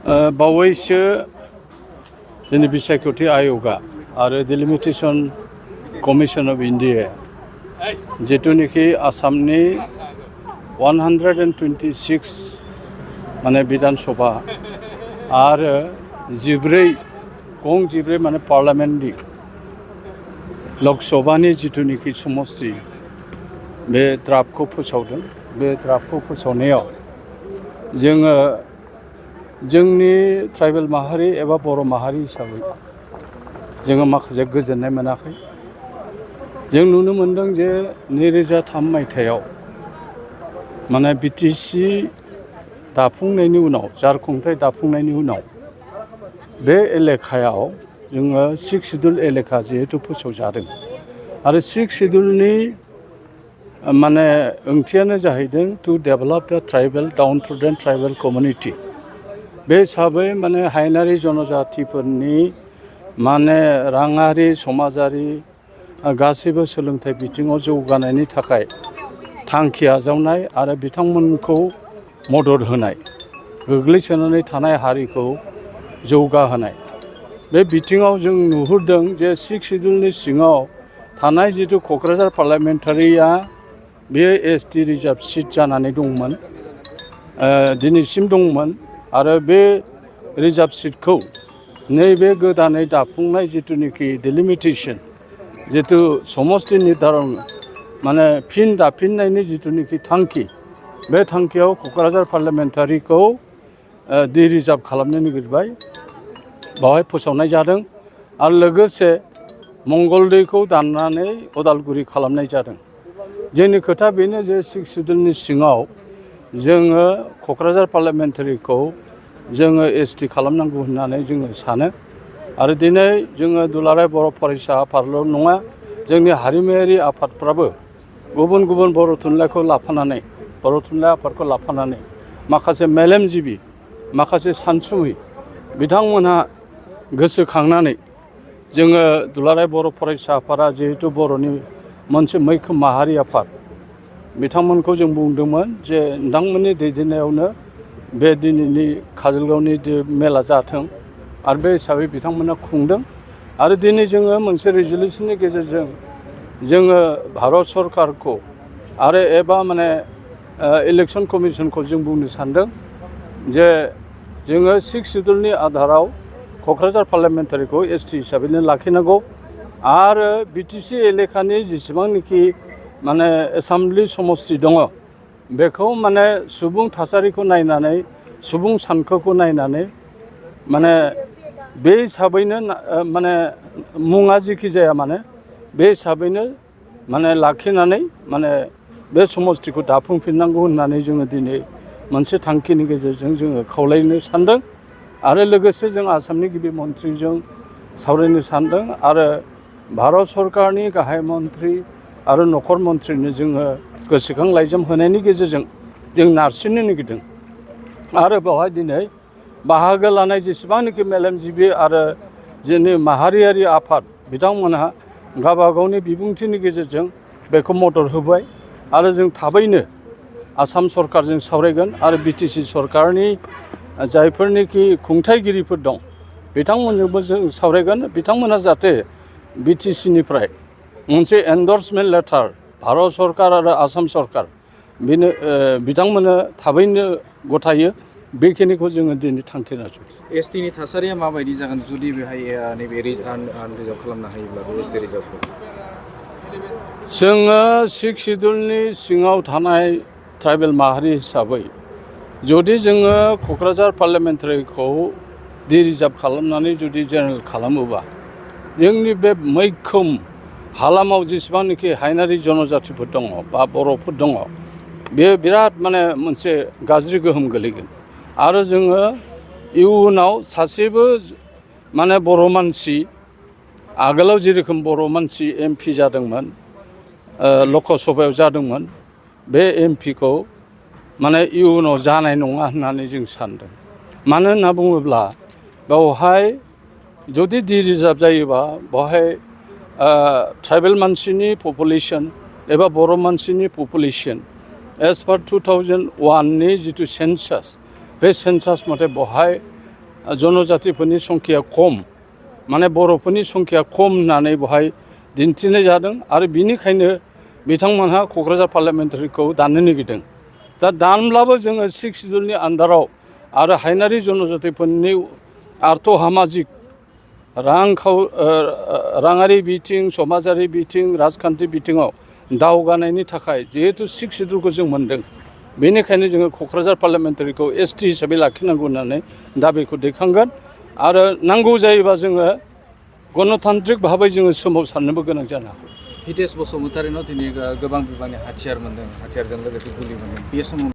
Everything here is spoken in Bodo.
बावैसो जोंनि बिसायख'थि आय'गा आरो डिलिमिटेसन कमिसन अफ इन्डिया जिथुनिखि आसामनि 126 माने बिधान सभा आरो 14 माने पार्लामेन्टनि लक सभानि जिथुनिखि समस्ति बे द्राफ्टखौ फोसावदों। बे द्राफ्टखौ फोसावनायाव जोङो जोंनि ट्राइबेल माहारि एबा बर' माहारि हिसाबै जोङो माखासे गोजोननाय मोनाखै। जों नुनो मोनदों जे 2003 मायथाइयाव माने बिटिसि दाफुंनायनि उनाव झारखुंथाय दाफुंनायनि उनाव बे एलेखायाव जोङो 6 शिड्युल एलेखा जिहेतु फोसावजादों आरो 6 शिड्युलनि माने ओंथियानो जाहैदों टु डेभेलप द ट्राइबेल डाउन टु द ट्राइबेल कमिउनिटि। बे हिसाबै माने हायेनारि जनजातिफोरनि माने राङारि समाजारि गासैबो सोलोंथाइ बिथिङाव जौगानायनि थाखाय थांखि आजावनाय आरो बिथांमोनखौ मदद होनाय, गोग्लैसोनानै थानाय हारिखौ जौगाहोनाय। बे बिथिङाव जों नुहुरदों जे 6 शिड्युलनि सिङाव थानाय जिथु क'क्राझार पार्लामेन्टारिया बेयो एसटि रिजार्भ सिट जानानै दंमोन, दिनैसिम दंमोन आरो बे रिजार्भ सिटखौ नैबे गोदानै दाफुंनाय जिथुनिखि डिलिमिटेसन जिथु समस्ति निर्धारन माने फिन दाफिननायनि जिथुनिखि थांखि, बे थांखियाव क'क्राझार पार्लामेन्टारिखौ डि रिजार्भ खालामनो नागिरबाय, बावहाय फोसावनाय जादों आरो लोगोसे मंगलदैखौ दाननानै उदालगुरि खालामनाय जादों। जोंनि खोथा बेनो जे 6 शिड्युलनि सिङाव जोङो क'क्राझार पार्लामेन्टारिखौ जोङो एसटि खालामनांगौ होननानै जोङो सानो आरो दिनै जोङो दुलाराय बर' फरायसा आफादल' नङा, जोंनि हारिमायारि आफादफ्राबो गुबुन गुबुन बर' थुनलाइखौ लाफानानै, बर' थुनलाइ आफादखौ लाफानानै माखासे मेलेमजिबि, माखासे सानसुमै बिथांमोनहा गोसोखांनानै जोङो दुलाराय बर' फरायसा आफादा जिहेतु बर'नि मोनसे मैखोम माहारि आफाद, बिथांमोनखौ जों बुंदोंमोन जे नोंथांमोननि दैदेननायावनो बे दिनैनि काजलगावनि मेला जाथों आरो बे हिसाबै बिथांमोना खुंदों आरो दिनै जोङो मोनसे रेजलिउसननि गेजेरजों जोङो भारत सरकारखौ आरो एबा माने इलेक्सन कमिसनखौ जों बुंनो सानदों जे जोङो 6 शिड्युलनि आधाराव क'क्राझार पार्लामेन्टारिखौ एसटि हिसाबैनो लाखिनांगौ आरो बिटिसि एलेखानि जेसेबांनाखि माने एसेमब्लि समस्ति दङ बेखौ माने सुबुं थासारिखौ नायनानै, सुबुं सानखोखौ नायनानै माने बे हिसाबैनो माने मुङा जेखि जाया मानो बे हिसाबैनो माने लाखिनानै माने बे समस्तिखौ दाफुंफिननांगौ होननानै जोङो दिनै मोनसे थांखिनि गेजेरजों जोङो खावलायनो सानदों आरो लोगोसे जों आसामनि गिबि मन्थ्रिजों सावरायनो सानदों आरो भारत सरकारनि गाहाय मन्थ्रि आरो नखर मन्थ्रिनो जोङो गोसोखां लाइजाम होनायनि गेजेरजों जों नारसिननो नागिरदों आरो बेवहाय दिनै बाहागो लानाय जेसेबांनाखि मेलेमजिबि आरो जोंनि माहारियारि आफाद बिथांमोनहा गावबा गावनि बिबुंथिनि गेजेरजों बेखौ मदद होबाय आरो जों थाबैनो आसाम सरकारजों सावरायगोन आरो बिटिसि सरकारनि जायफोरनिखि खुंथायगिरिफोर दं बिथांमोनजोंबो जों सावरायगोन। बिथांमोनहा जाहाथे बिटिसिनिफ्राय मोनसे एन्डर्समेन्ट लेटार भारत सरकार आरो आसाम सरकार बेनो बिथांमोननो थाबैनो गथायो, बेखिनिखौ जोङो दिनै थांखि लादों। एसटिनि थासारिया माबायदि जागोन जुदि बेहाय नैबे रिजार्भ खालामनो हायोब्ला बे एसटि रिजार्भखौ? जोङो 6 शिड्युलनि सिङाव थानाय ट्राइबेल माहारि हिसाबै जुदि जोङो क'क्राझार पार्लामेन्टारिखौ डि रिजार्भ खालामनानै जुदि जेनेरेल खालामोबा जोंनि बे मैखोम हालामाव जेसेबांनाखि हायेनारि जनजातिफोर दङ बा बर'फोर दङ बेयो बिराद माने मोनसे गाज्रि गोहोम गोलैगोन आरो जोङो इयुनाव सासेबो माने बर' मानसि आगोलाव जेरोखोम बर' मानसि एमपि जादोंमोन, लकसभायाव जादोंमोन, बे एमपिखौ माने इयुनाव जानाय नङा होननानै जों सानदों। मानो होनना बुङोब्ला बेवहाय जुदि डि रिजार्भ जायोबा बेवहाय ट्राइबेल मानसिनि पपुलेसन एबा बर' मानसिनि पपुलेसन एज पार 2001नि जिथु सेन्सास, बे सेन्सास मथे बेवहाय जनजातिफोरनि संख्या खम माने बर'फोरनि संख्या खम होननानै बेवहाय दिन्थिनाय जादों आरो बिनिखायनो बिथांमोनहा क'क्राझार पार्लामेन्टारिखौ दाननो नागिरदों दा दानब्लाबो जोङो 6 सिडुलनि आन्दाराव आरो हायनारि जनजातिफोरनि आर्थ सामाजिक राङारि बिथिं समाजारि बिथिं राजखान्थि बिथिङाव दावगानायनि थाखाय जिहेतु 6 सिडुलखौ जों मोन्दों बेनिखायनो जोङो क'क्राझार पार्लामेन्टारिखौ ST हिसाबै लाखिनांगौ होननानै दाबिखौ दैखांगोन आरो नांगौ जायोबा जोङो गणतान्त्रिक भाबै जोङो सोमावसारनोबो गोनां जानो हागौ। हितेश बसुमतारिनाव दिनै गोबां बिबांनि हाथियार मोन्दों हाथियारजों लोगोसे गुलि मोन्दों बे समाव